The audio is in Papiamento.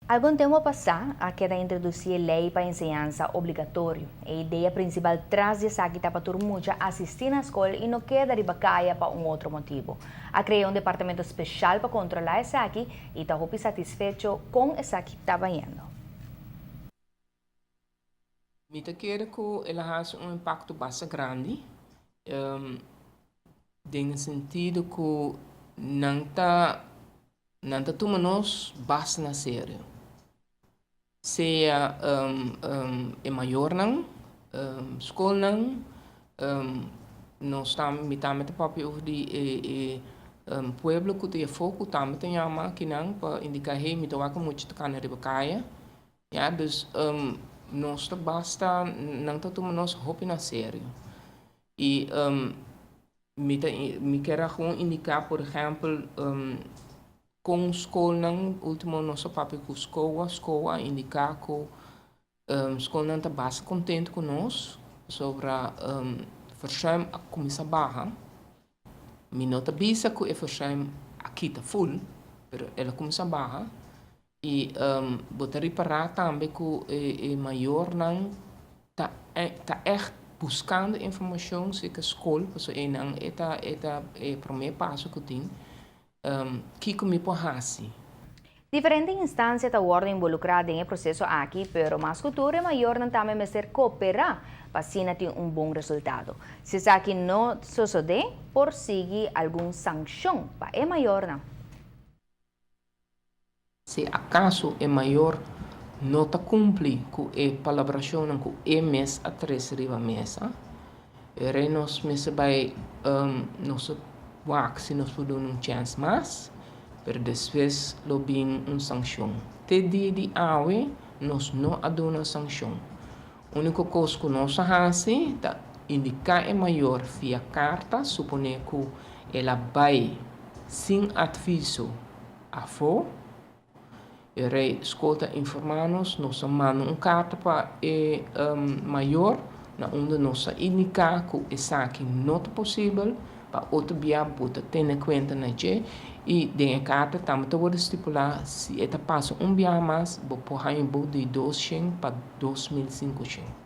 Algun tempu pasá a keda introdusí e lei pa enseñansa obligatorio. E idea prinsipal tras di esaki ta pa tur mucha asistí na skol i no keda riba kaya pa un otro motibu. A krea un departamento spesial pa kontrolá esaki i ta hopi satisfecho ku esaki ta bayendo. Mi ta kere ku el a hasi un impakto basta grandi, den sentido ku nan ta tuma nos basta na serio. Sea e mayornan, skolnan, nos tambe, mi tambe ta papia over di e pueblo ku ta afó ku tambe ta yama akinan pa indiká, "Hey, mi ta wak mucha ta kana riba kaya." Ja, dus nos ta basta, nan ta tuma nos hopi na serio. I mi ke gewoon indiká, por ehèmpel, ku skolnan, último nos a papia ku skol, skol a indiká ku skolnan ta basta kontentu ku nos sobre verzuim a kuminsá baha. Mi no ta bisa ku e verzuim aki ta full, pero el a kuminsá baha. I bo ta ripará tambe ku e mayornan ta echt buskando informashon serka skol, pasobra einan e ta e promé paso ku tin. Kiko mi por hasi? Diferente instansia ta wòrdu involukrá den e proseso aki, pero mas ku tur e mayornan tambe mester kooperá pa asina tin un bon resultado. Si esaki no sosodé, por sigui algun sanshon pa e mayornan. Si akaso e mayor no ta kumpli ku e palabrashon ku e mes a trese riba mesa, e nos mester bai nos wak si nos por un chèns mas, pero despues lo bin un sanshon. Te dia di awe nos no a duna sanshon. Úniko kos ku nos a hasi ta indiká e mayor via karta, suponé ku el a bai sin aviso afó, e skol ta informá nos, nos a manda un karta pa e mayor, na unda nos a indiká ku esaki no ta posibel, pa otro bia bo ta tene kuenta na dje, i den e karta tambe ta stipulá si e ta pasa un bia mas, bo por haña di 200 pa 2500.